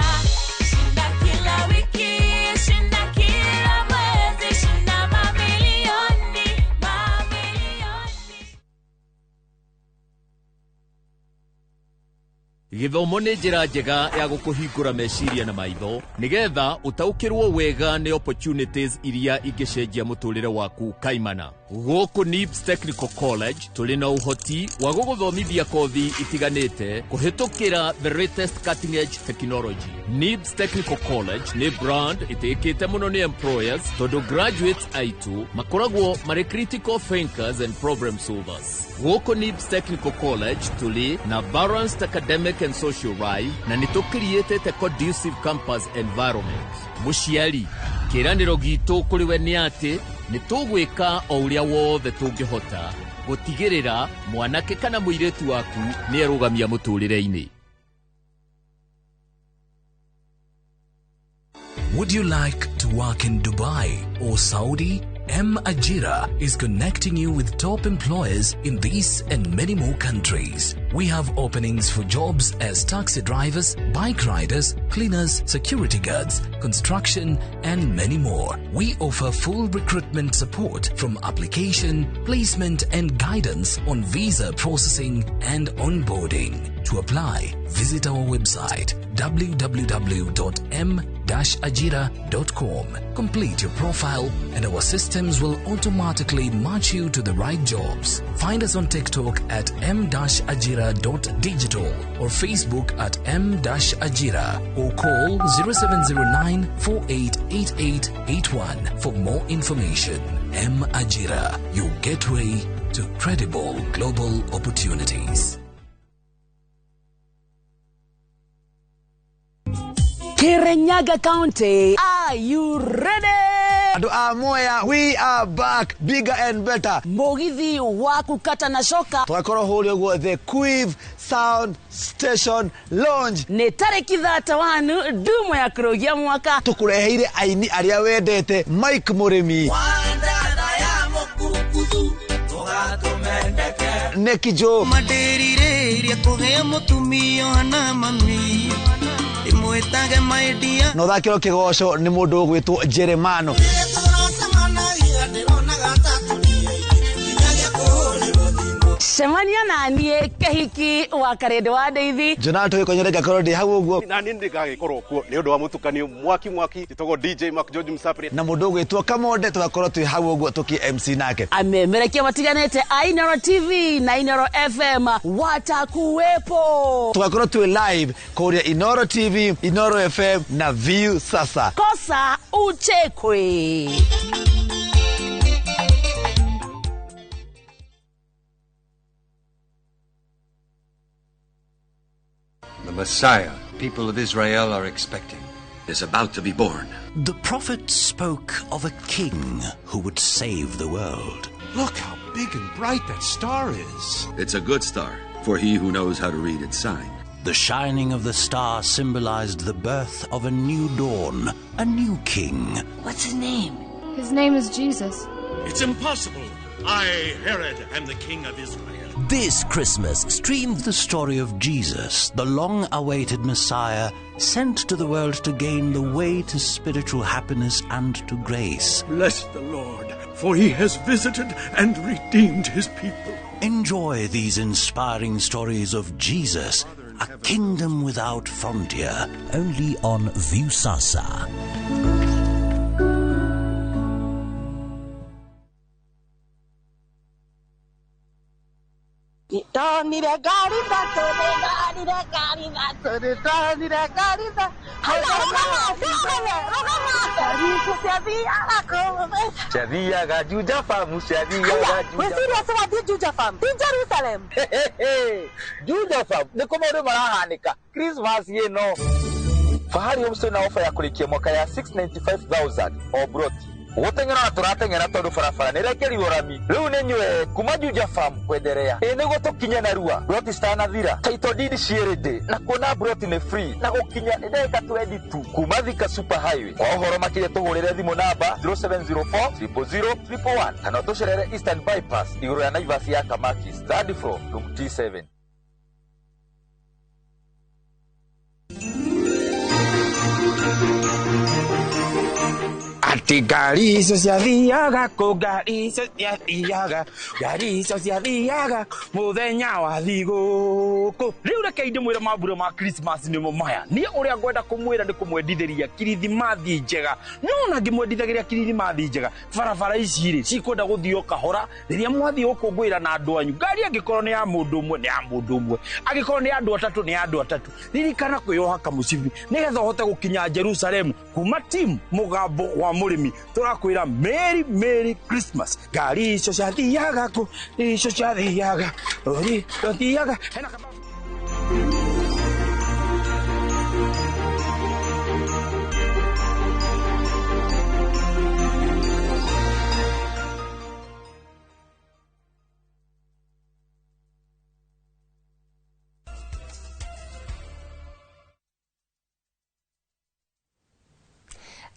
Gĩthomo nĩ njĩra njega ya gũkũhingũra meciria na maitho nĩgetha ũtaũkĩrwo wega nĩ opportunities iria ingĩcenjia mũtũrĩre waku kaimana. Gũkũ NIBS Technical College tũrĩ na ũhoti wa gũgũthomithia kothi itiganĩte kũhĩtũkĩra the latest cutting edge technology. NIBS Technical College nĩ brand ĩtĩkĩte mũno nĩ employers tondũ graduates aitũ makoragwo marĩ critical thinkers and problem solvers. Gũkũ NIBS Technical College tũrĩ na balanced academic and social life na nĩ tũkiriĩtĩte conducive campus environment. Mũciari, kĩĩranĩro gitũ kũrĩ we nĩ atĩ nĩ tũgwĩka o ũrĩa wothe tũngĩhota gũtigĩrĩra mwanake kana mũirĩtu waku nĩ erũgamia mũtũrĩre-inĩ. Would you like to work in Dubai or Saudi? M Ajira is connecting you with top employers in these and many more countries. We have openings for jobs as taxi drivers, bike riders, cleaners, security guards, construction, and many more. We offer full recruitment support from application, placement, and guidance on visa processing and onboarding. To apply, visit our website www.m-ajira.com. Complete your profile and our systems will automatically match you to the right jobs. Find us on TikTok at m-ajira.digital or Facebook at m-ajira or call 0709 488881 for more information. M Ajira, your gateway to credible global opportunities. Kirinyaga County, are you ready? Andũ a Mwea, we are back bigger and better. Mugithi wa kukata na shoka Tũgakorwo hũrĩa ũguo the Quiv Sound Station Lounge. Nĩ tarĩki 31 ndumo ya kũrũgia mwaka. Tũkũreheire aini arĩa wendete Mike Mũrĩmi, Neki Joe, Mandĩrirĩirie kũgĩa mũtumia na mami ndĩmwĩtage maidia na ũthakĩrwo kĩgoco nĩ mũndũ ũgwĩtwo Jeremano. Cemania na niĩ Kĩhiki wa Karĩndĩ wa Ndeithi. Jonathan Gĩkonyore ngakorwo ndĩ hau ũguo Na niĩ ndigagĩkorwo kuo nĩ ũndũ wa mũtukanio mwaki mwaki njĩtagwo DJ Mark George Msapri na mũndũ ũgwĩtwo Kamonde tũgakorwo twĩ hau ũguo tũkĩ MC nake. Amemerekia matiganĩte a Inoro TV na Inoro FM watakuwepo. Tũgakorwo twĩ live kũrĩa Inoro TV, Inoro FM na View Sasa. Kosa uchekwe. The Messiah people of Israel are expecting is about to be born. The prophet spoke of a king who would save the world. Look how big and bright that star is. It's a good star for he who knows how to read its sign. The shining of the star symbolized the birth of a new dawn, a new king. What's his name? His name is Jesus. It's impossible. I, Herod, am the king of Israel. This Christmas, stream the story of Jesus, the long awaited Messiah, sent to the world to gain the way to spiritual happiness and to grace. Bless the Lord, for he has visited and redeemed his people. Enjoy these inspiring stories of Jesus, a kingdom without frontier, only on Viusasa. Ndonire ngari ithatũ, nĩndonire ngari ithatũ, nĩndonire ngari ithatũ. Haya, rũgama, rũgama, rũgama. Ngari ciathiaga kũu. Ciathiaga Juja Farm, ciathiaga Haya, Juja. wĩ serious wathiĩ Juja Farm? Ti Jerusalem? Juja Farm nĩkuo maũndũ marahanĩka Christmas ĩno. Fahari Homes na ofa ya kũrĩkia mwaka ya 695,000 o broti. Gũteng'era na tũrateng'era tondũ barabara nĩ ĩrekerirwo rami. Rĩu nĩ nyue kuma Juja Farm kwenderea. Ĩ nĩguo tũkinye narua. Broti citanathira. Title deed ciĩ ready na kuona broti nĩ free na gũkinya nĩ ndagĩka 20 tu kuma Thika Super Highway. Kwa ũhoro makĩria tũhũrĩre thimũ namba 0704 000 111 kana ũtũcerere Eastern Bypass igũrũ ya Naivas ya Kamakis, third floor, room T7. Ati ngari icio ciathiaga kũ, ngari icio ciathiaga, ngari icio ciathiaga mũthenya wa thigũkũ. Rĩu reke ndĩmwĩre mambura ma Christmas nĩmo maya. Niĩ ũrĩa ngwenda kũmwĩra nĩ kũmwendithĩria kirithimathi njega. No ona ngĩmwendithagĩria kirithimathi njega, barabara ici rĩ cikwenda gũthiĩ o kahora rĩrĩa mwathiĩ gũkũngũĩra na andũ anyu. Ngari angĩkorwo nĩ ya mũndũ ũmwe nĩ ya mũndũ ũmwe, angĩkorwo nĩ ya andũ atatũ nĩ ya andũ atatũ. Ririkana kwĩyoha kamũcibi nĩgetha ũhote gũkinya Jerusalemu. Kuma timu mũgambo wa mũrĩmi tũrakwĩra Merry Merry Christmas. Ngari icio ciathiaga kũ, icio ciathiaga, ori ciathiaga. Hena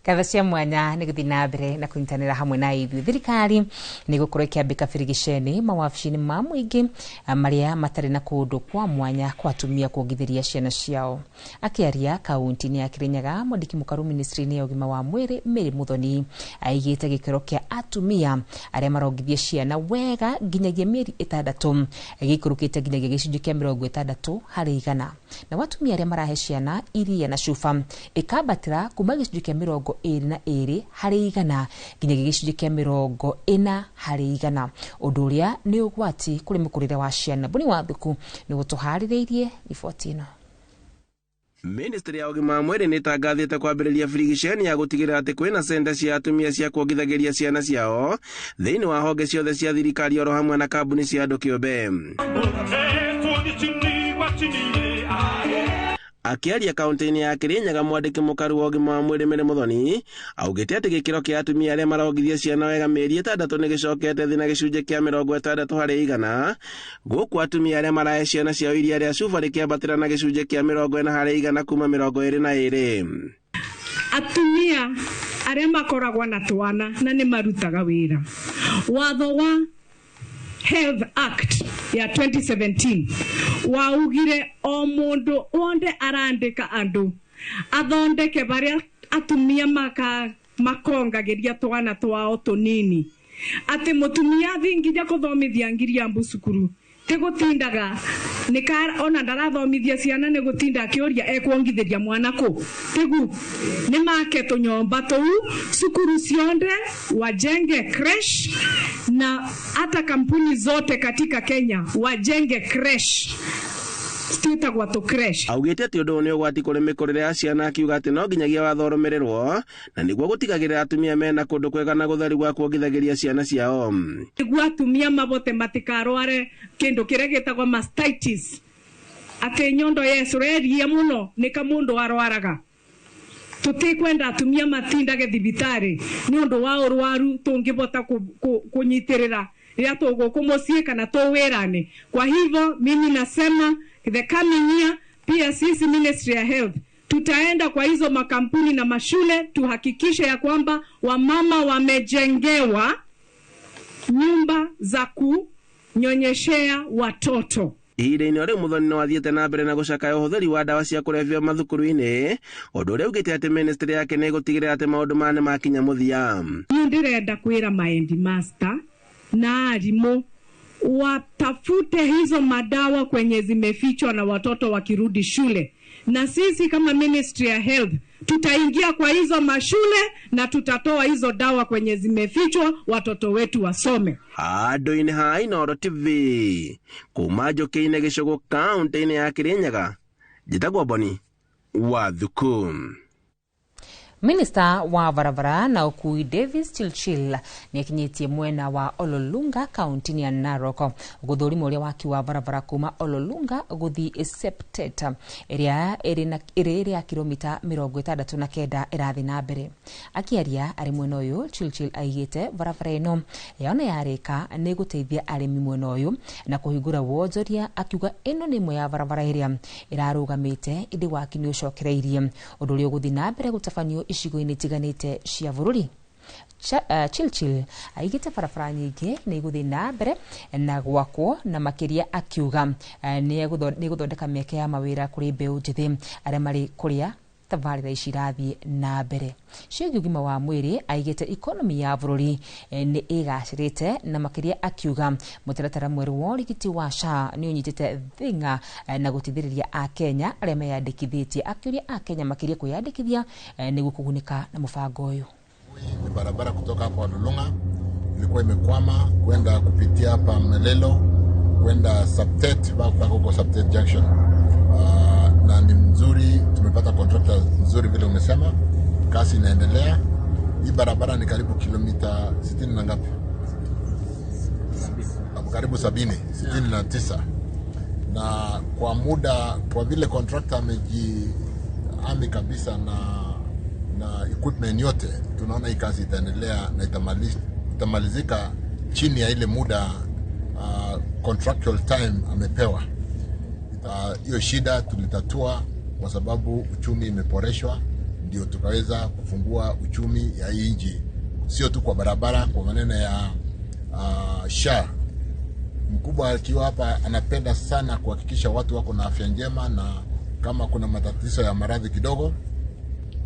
Ngatho cia mwanya nĩ gũthiĩ na mbere na kũnyitanĩra hamwe na ithuĩ. Thirikari nĩ gũkorwo ĩkĩambĩka birigiceni mawabici-inĩ ma mũingĩ marĩa matarĩ na kũndũ kwa mwanya kwa atumia kuongithĩria ciana ciao. Akĩaria kaunti-inĩ ya Kirinyaga, mwandĩki mũkaru ministry-inĩ ya ũgima wa mwĩrĩ Mary Muthoni aigĩte gĩkĩro kĩa atumia arĩa marongithia ciana wega nginyagia mĩeri 6 gĩikũrũkĩte nginyagia gĩcunjĩ kĩa 60%, na atumia arĩa marahe ciana iria na cuba ĩkambatĩra kuma gĩcunjĩ kĩa 22% nginyagia gĩcunjĩ kĩa 40%, ũndũ ũrĩa nĩ ũgwati kũrĩ mũkũrĩre wa ciana. Buni Wathuku nĩ gũtũharĩrĩirie riboti ĩno. Ministry ya ũgima wa mwĩrĩ nĩ ĩtangathĩte kwambĩrĩria birigiceni ya gũtigĩrĩra atĩ kwĩna centa cia atumia cia kuongithagĩria ciana ciao thĩinĩ wa honge ciothe cia thirikari oro hamwe na kambuni cia andũ kĩũmbe. Akĩaria kaunti-inĩ ya Kirinyaga, mwandĩki mũkaru wa ũgima wa mwĩrĩ Mary Muthoni augĩte atĩ gĩkĩro kĩa atumia arĩa marongithia ciana wega mĩeri 6 nĩ gĩcokete thĩ na gĩcunjĩ kĩa 60%, gũkũ atumia arĩa marahe ciana ciao iria rĩa cuba rĩkĩambatĩra na gĩcunjĩ kĩa 40% kuma 22. Atumia arĩa makoragwo na twana na nĩ marutaga wĩra, watho wa Health Act ya 2017 waugire o mundu wonde arandika andu athondeke baria atumia makongagiria twana twao tunini, ati mutumia athi nginya kuthomithia ngiria mbu cukuru ti gutindaga nika ona ndarathomithia ciana ni gutinda akiuria ekuongithiria mwana ku tigu ni make tunyomba tuu cukuru cionde wajenge creche, na hata kampuni zote katika Kenya wajenge creche twĩtagwo tũ creche. Augĩte atĩ ũndũ ũyũ nĩ ũgwati kũrĩ mĩkũrĩre ya ciana, akiuga atĩ no nginyagia watho ũrũmĩrĩrwo na nĩguo gũtigagĩrĩra atumia mena kũndũ kwega na gũtheru gwa kuongithagĩria ciana ciao. Nĩguo atumia mabote matikarware kĩndũ kĩrĩa gĩtagwo mastitis, atĩ nyondo yecũrerie mũno nĩka mũndũ arwaraga. Tũtikwenda atumia matindage thibitarĩ nĩ ũndũ wa ũrwaru tũngĩbota kũnyitĩrĩra rĩrĩa tũgũkũ mũciĩ kana tũ wĩra-inĩ. Kwa hivyo mimi nasema the coming year pia sisi Ministry ya Health tutaenda kwa hizo makampuni na mashule tuhakikishe ya kwamba wamama wamejengewa nyumba za kunyonyeshea watoto. Ihinda-inĩ o rĩu Muthoni no athiĩte na mbere na gũcakaya ũhũthĩri wa ndawa cia kũrebia mathukuru-inĩ, ũndũ ũrĩa augĩte atĩ ministry yake nĩ ĩgũtigĩrĩra atĩ maũndũ maya nĩ makinya mũthia. Niĩ ndĩrenda kwĩra maheadmaster na arimũ watafute hizo madawa kwenye zimefichwa na watoto wakirudi shule, na sisi kama Ministry ya Health tutaingia kwa hizo mashule na tutatoa hizo dawa kwenye zimefichwa watoto wetu wasome. Andũ-inĩ ha Inooro TV kuma Njũkĩ-inĩ Gĩcũgũ kaunti-inĩ ya Kirinyaga, njĩtagwo Boni Wathuku. Minista wa barabara na ũkuui Davis Chilchil nĩakinyĩtie mwena wa Ololunga kaunti-inĩ ya Narok gũthũrima ũrĩa waki wa barabara kuma Ololunga gũthiĩ Septet ĩrĩa ĩrĩ ya kilomita 69 ĩrathiĩ na mbere. Akĩaria arĩ mwena ũyũ, Chilchil aigĩte barabara ĩno yona yarĩka nĩ ĩgũteithia arĩmi mwena ũyũ na kũhingũra wonjoria, akiuga ĩno nĩ ĩmwe ya barabara ĩrĩa ĩrarũgamĩte ĩndĩ waki nĩ ũcokereirie, ũndũ ũrĩa ũgũthiĩ na mbere gũtabanio icigo-inĩ itiganĩte cia bũrũri. Chilchil aigĩte barabara nyingĩ nĩ igũthiĩ na mbere na gwakwo, na makĩria akiuga nĩ ĩgũthondeka mĩeke ya mawĩra kũrĩ mbeũ njĩthĩ arĩa marĩ kũrĩa Tabarĩra ici irathiĩ na mbere ciĩgiĩ ũgima wa mwĩrĩ. Aigĩte ikonomi ya bũrũri nĩ ĩgacĩrĩte, na makĩria akiuga mũtaratara mwerũ wa ũrigiti wa SHA nĩ ũnyitĩte thing'a na gũteithĩrĩria Akenya arĩa meyandĩkithĩtie. Akĩũria Akenya makĩria kwĩyandĩkithia nĩguo kũgunĩka na mũbango ũyũ. Ni barabara kutoka hapa Walulunga ilikuwa imekwama kwenda kupitia hapa Melelo kwenda Saptet mpaka huko Saptet Junction. Na ni mzuri, tumepata contractor nzuri vile umesema, kazi inaendelea. Hii barabara ni karibu kilomita 60 na ngapi? Karibu 70, 69. Na kwa muda, kwa vile contractor amejiami kabisa na equipment yote, tunaona hii kazi itaendelea na itamalizika chini ya ile muda contractual time amepewa. Hiyo shida tulitatua kwa sababu uchumi imeboreshwa, ndio tukaweza kufungua uchumi ya hii nchi, sio tu kwa barabara, kwa maneno ya SHA. Mkubwa akiwa hapa anapenda sana kuhakikisha watu wako na afya njema, na kama kuna matatizo ya maradhi kidogo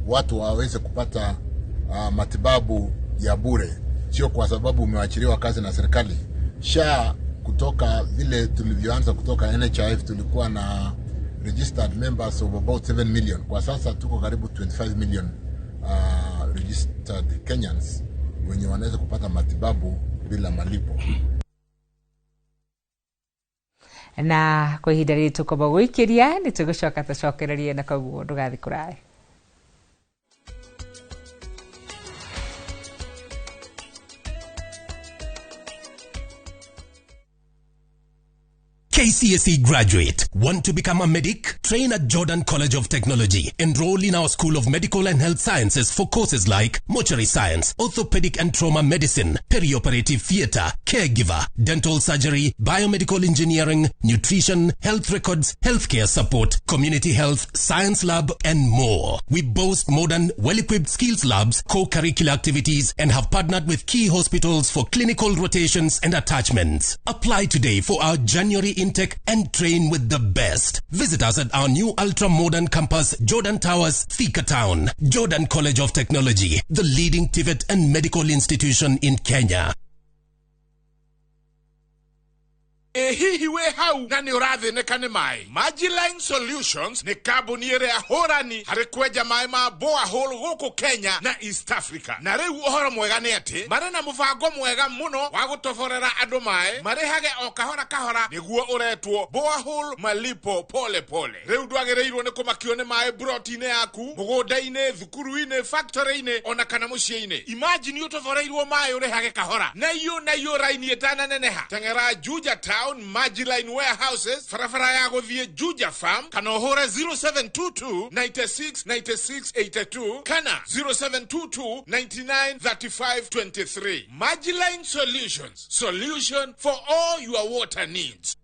watu waweze kupata matibabu ya bure, sio kwa sababu umeachiriwa kazi na serikali. SHA kutoka vile tulivyoanza kutoka NHIF tulikuwa na registered members of about 7 million. Kwa sasa tuko karibu 25 million registered Kenyans wenye wanaweza kupata matibabu bila malipo. Na kwa ihinda rĩrĩ tũkomba gũikĩria, nĩ tũgũcoka tũcokererie, na koguo ndũgathiĩ kũraya. KCSE graduate. Want to become a medic? Train at Jordan College of Technology. Enroll in our School of Medical and Health Sciences for courses like mortuary science, orthopedic and trauma medicine, perioperative theater, caregiver, dental surgery, biomedical engineering, nutrition, health records, healthcare support, community health, science lab, and more. We boast modern, well-equipped skills labs, co-curricular activities, and have partnered with key hospitals for clinical rotations and attachments. Apply today for our January intake and train with the best. Visit us at our new ultra-modern campus, Jordan Towers, Thika Town. Jordan College of Technology, the leading TVET and medical institution in Kenya. Ĩ hihi wĩ hau na nĩ ũrathĩnĩka nĩ maĩ? Majiline Solutions nĩ kambuni ĩrĩa hũrani harĩ kwenja maĩ ma borehole gũkũ Kenya na East Africa. Na rĩu ũhoro mwega nĩ atĩ marĩ na mũbango mwega mũno wa gũtoborera andũ maĩ marĩhage o kahora kahora, nĩguo ũretwo borehole malipo pole pole. Rĩu ndwagĩrĩirwo nĩ kũmakio nĩ maĩ broti-inĩ yaku, mũgũnda-inĩ, thukuru-inĩ, factory-inĩ ona kana mũciĩ-inĩ. Imagine ũtoboreirwo maĩ ũrĩhage kahora na iyo na iyo raini ĩtananeneha. Teng'era Juja Town Majiline Warehouses, barabara ya gũthiĩ Juja Farm, kana ũhũre 0722 96 96 82 kana 0722 99 35 23. Majiline Solutions, solution for all your water needs.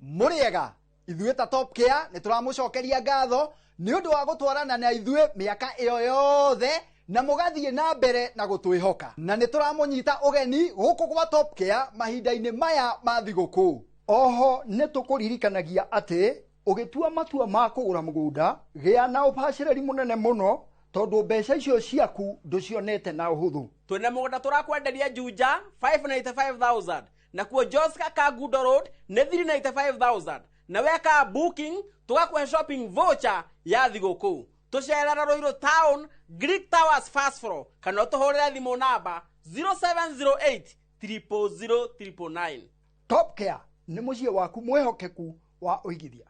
Mũrĩega ithuĩ ta Top Care nĩ tũramũcokeria ngatho nĩ ũndũ wa gũtwarana na ithuĩ mĩaka ĩyo yothe na mũgathiĩ na mbere na gũtwĩhoka, na nĩ tũramũnyita ũgeni gũkũ gwa Top Care mahinda-inĩ maya ma thigũkũ. Oho nĩ tũkũririkanagia atĩ ũgĩtua matua ma kũgũra mũgũnda, gĩa na ũbacĩrĩri mũnene mũno tondũ mbeca icio ciaku ndũcionete na ũhũthũ. Twĩna mũgũnda tũrakwenderia Juja 595,000, nakuo Joska Kangundo Road nĩ 395,000, na weka booking tũgakũhe shopping voucher ya thigũkũ. Tũcerera Ruiru Town, Greek Towers first floor, kana ũtũhũrĩre thimũ namba 0708 000 999. Top Care nĩ mũciĩ waku mwĩhokeku wa ũigithia.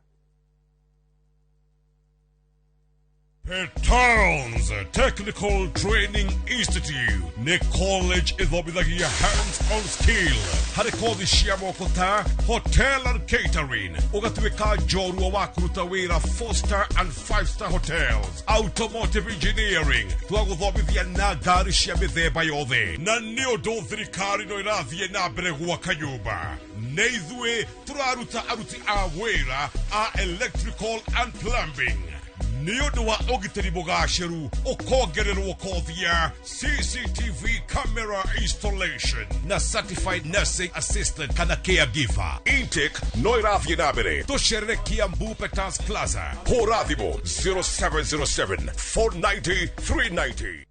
Towns Technical Training Institute nĩ college ĩthomithagia hands-on skill harĩ kothi cia moko ta hotel and catering, ũgatuĩka njorua wa kũruta wĩra 4 star and 5 star hotels, automotive engineering, twagũthomithia na ngari cia mĩthemba yothe, na nĩ ũndũ thirikari no ĩrathiĩ na mbere gwaka nyũmba, nĩ ithuĩ tũraruta aruti a wĩra a electrical and plumbing. Nĩ ũndũ wa ũgitĩri mũgacĩru ũkongererwo kothi ya CCTV camera installation na certified nursing assistant kana caregiver. Intake no ĩrathiĩ na mbere. Tũcerere Kiambu Peters Plaza. Hũra thimũ 0707 490 390.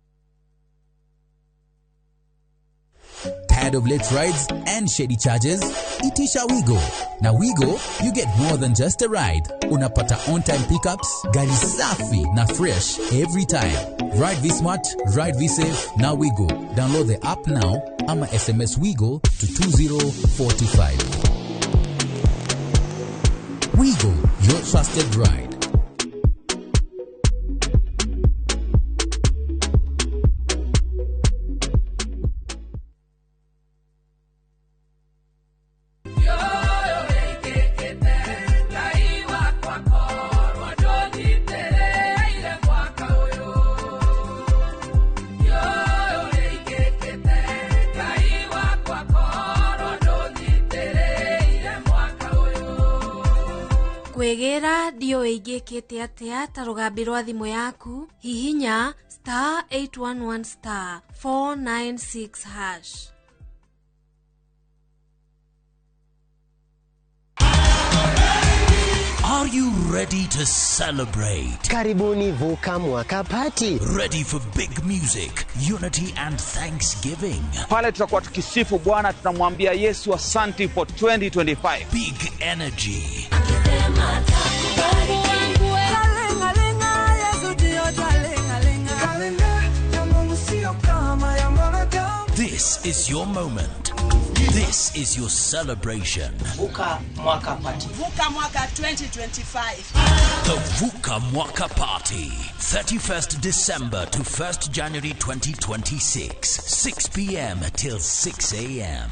Tired of late rides and shady charges? Itisha Wigo. Na Wigo, you get more than just a ride. Unapata on-time pickups, gari safi na fresh every time. Ride V-Smart, ride V-Safe, na Wigo. Download the app now ama SMS Wigo to 20425. Wigo, your trusted ride. Kwĩgĩra ndiũĩ ingĩkĩte atĩa ta rũgambi rwa thimũ yaku, hihinya *811 *496#. Are you ready to celebrate? Karibuni Vuka Mwaka Party. Ready for big music, unity and thanksgiving. Pale tutakuwa tukisifu Bwana, tunamwambia Yesu asante for 2025. Big energy. This is your moment. This is your celebration. Vuka Mwaka Party. Vuka Mwaka 2025. The Vuka Mwaka Party. 31st December to 1st January 2026. 6 p.m. till 6 a.m.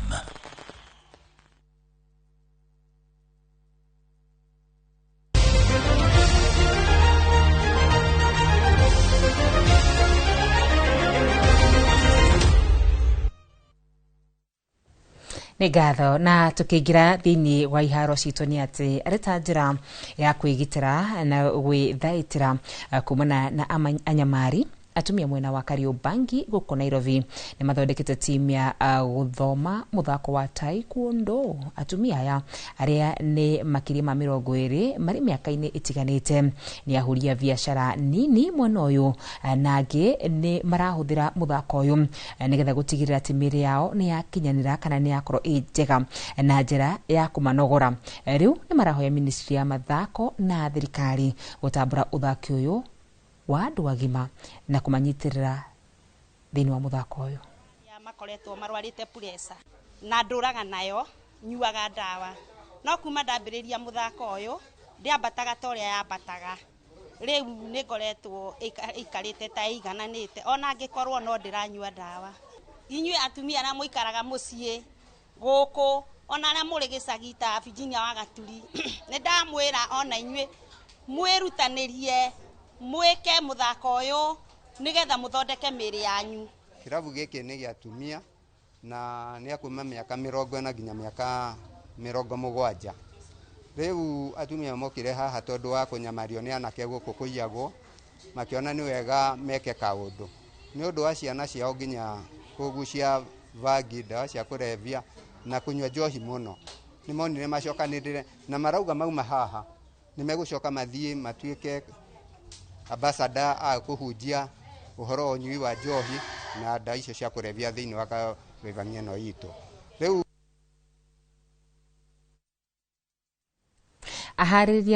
Nĩ ngatho na tũkĩingĩra thĩinĩ wa iharo citũ nĩ atĩ arĩ ta njĩra ya kwĩgitĩra na gwĩthaitĩra kumana na anyamari atumia mwena wa Kariobangi gũkũ Nairobi nĩ mathondekete timu ya gũthoma mũthako wa taekwondo. Atumia aya arĩa nĩ makĩria ma 20 marĩ mĩaka-inĩ ĩtiganĩte nĩ ahũri a biacara nini mwena ũyũ na angĩ nĩ marahũthĩra mũthako ũyũ nĩgetha gũtigĩrĩra atĩ mĩĩrĩ yao nĩ yakinyanĩra kana nĩ yakorwo ĩ njega na njĩra ya kũmanogora. Rĩu nĩ marahoya ministry ya mathako na thirikari gũtambũra ũthaki ũyũ wa andũ agima na kũmanyitĩrĩra thĩinĩ wa mũthako ũyũ. Makoretwo marwarĩte pressure na ndũraga nayo nyuaga ndawa no kuma ndambĩrĩria mũthako ũyũ ndĩambataga ta ũrĩa yambataga rĩu nĩ ngoretwo ĩikarĩte ta ĩigananĩte ona angĩkorwo no ndĩranyua ndawa. Inyuĩ atumia arĩa mũikaraga mũciĩ gũkũ ona arĩa mũrĩ gĩcagi ta Virginia wa Gaturi nĩ ndamwĩra ona inyuĩ mwĩrutanĩrie mwĩke mũthako ũyũ nĩgetha mũthondeke mĩĩrĩ yanyu. Kĩrabu gĩkĩ nĩ gĩa atumia na nĩ a kuma mĩaka 40 nginya mĩaka 70. Rĩu atumia mokire haha tondũ wa kũnyamario nĩ anake gũkũ kũiyagwo, makĩona nĩ wega meke kaũndũ nĩ ũndũ wa ciana ciao nginya kũgucia bangi, ndawa cia kũrebia na kũnyua njohi mũno. Nĩ monire macokanĩrĩre na marauga mauma haha nĩ megũcoka mathiĩ matuĩke ambassador a kũhunjia ũhoro wa ũnyui wa njohi na ndawa icio cia kũrebia thĩinĩ wa Kariobangi ĩno itũ. Rĩu aharĩria